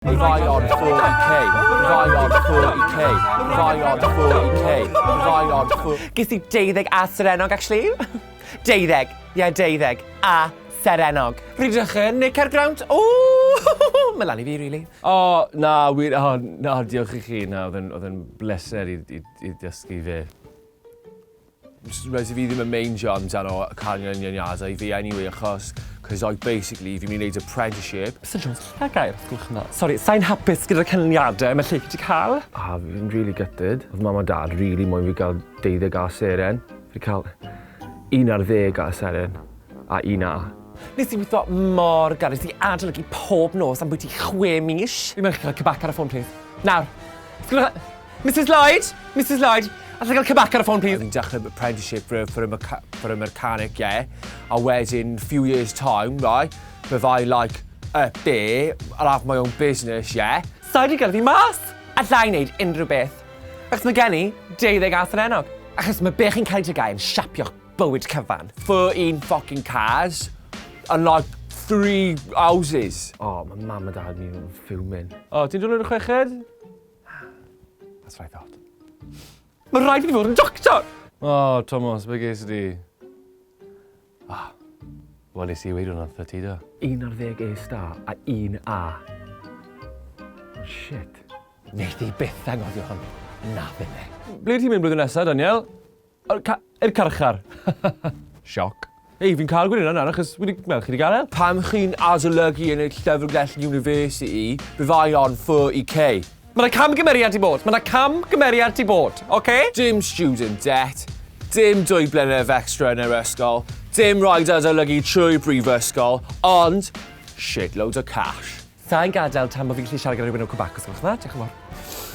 Byddai on 40k, byddai on 40k, byddai on 40k, byddai on 40... Ges i deuddeg a serennog, actually. Deuddeg. Ie, yeah, deuddeg. A serennog. Rydych yn Nick Caergrawnt. O! Mae lan i fi, really. O, na, wir, o, na, diolch i chi. Na, oedd yn, oedd yn bleser i, i, i dysgu fe. Rhaid i fi ddim yn meindio amdano canlyniadau fi anyway, achos, cos I basically, fi'n mynd i wneud apprenticeship. Mr Jones, lle gair, os gwelwch yn dda? Sori, sa'n hapus gyda'r canlyniadau mae Lleucu wedi cael. A fi'n really gutted. Oedd mam a dad really moyn fi gael deuddeg A seren. Fi wedi cael 11 A seren a un A. Nes i weithio mor galed, nes i adolygu pob nos am bwyty 6 mis. Fi'n mynd cael Quebec ar y ffôn, please. Nawr. Mrs Lloyd! Mrs Lloyd! Allai gael Quebec ar y ffôn, please? Fi'n dechrau apprenticeship for a mechanic, yeah. A wedyn, few years time, right, byddai like up there, I'll have my own business, yeah. Sa i wedi gael fi mas! Allai wneud unrhyw beth. Achos mae gen i 12 A serennog. Achos mae be chi'n cael ei TGAU yn siapio'ch bywyd cyfan. 13 fucking cars and like three houses. O, mae mam a dad mi'n fuming. O, ti'n dod o'r chweched? That's what I thought. Mae rhaid i fi fod yn doctor! O, Thomas, be ges di? Ah, wel, nes i weid hwnna wrtho ti, do. 11 A star a 1 A. Oh, shit. Wneith hi byth anghofio hwn. Na ddim e. Ble ti'n mynd blwyddyn nesaf, Daniel? I'r carchar. Sioc. Ei, fi'n cael gwneud hwnna achos wedi, wel, chi wedi gael e. Pam chi'n adolygu yn y Llyfrgell University, byddai on 40k. Mae yna camgymeriad i bod. Mae yna camgymeriad i bod, oce? Okay? Dim student debt, dim 2 blynedd extra yn yr ysgol, dim rhaid adolygu trwy brifysgol, ond shitloads o cash. Sa'n gadael tan bod fi'n gallu siarad gyda rhywun o Quebec, os gwelwch yn dda. Diolch yn fawr.